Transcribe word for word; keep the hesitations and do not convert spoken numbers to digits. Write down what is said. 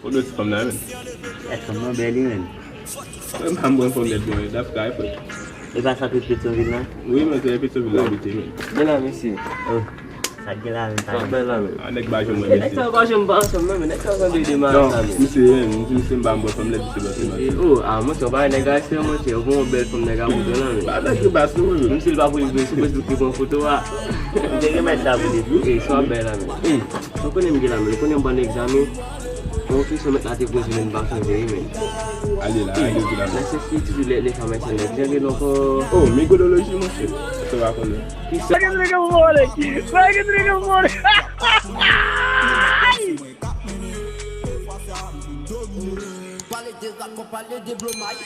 Fòk nou ti fanm nan, men. Èt fanm nan bèl, wi, men. Mwen pa m bon fanm nèt, bon, dap kay, frè. E pa sa tout Petyonvil la? Wi, men se Petyonvil la abite, men. Men la, mesye. Oh, sa k gen la, men, pa sa bèl la, men. Ah, nèg pa janm wè, mesye. Nèg sa pa janm pa ansanm, non, men nèg sa sanble de mal, non, sa, men. Misye, men, misye, misye, m pa m bon fanm nèt, misye, bon, se, oh, ah, monchè, ou pa wè nèg ayisyen, monchè, ou gon bèl fanm nèg ap montre, non, men. Pa nèg ki bas, non, men. Menm si l pa pou li vre sou Facebook, li pran foto a. M te remèt sa pou li. Eh, sa bèl la, men. Eh, ou konnen m gen la, men, ou konnen m ban egzamen. Yon kesyon mèt la te poze, men m pa sonje, wi, men. Ale la, ale la. Nan sens ki itilize lè, lè fanm ayisyen nan, gen gen ankò. Oh, migodoloji, monchè. Sa w pa konnen. Ki sa? Pa gen nèg ap vole. Pa gen nèg ap vole. Pale de zak, pale de blomay.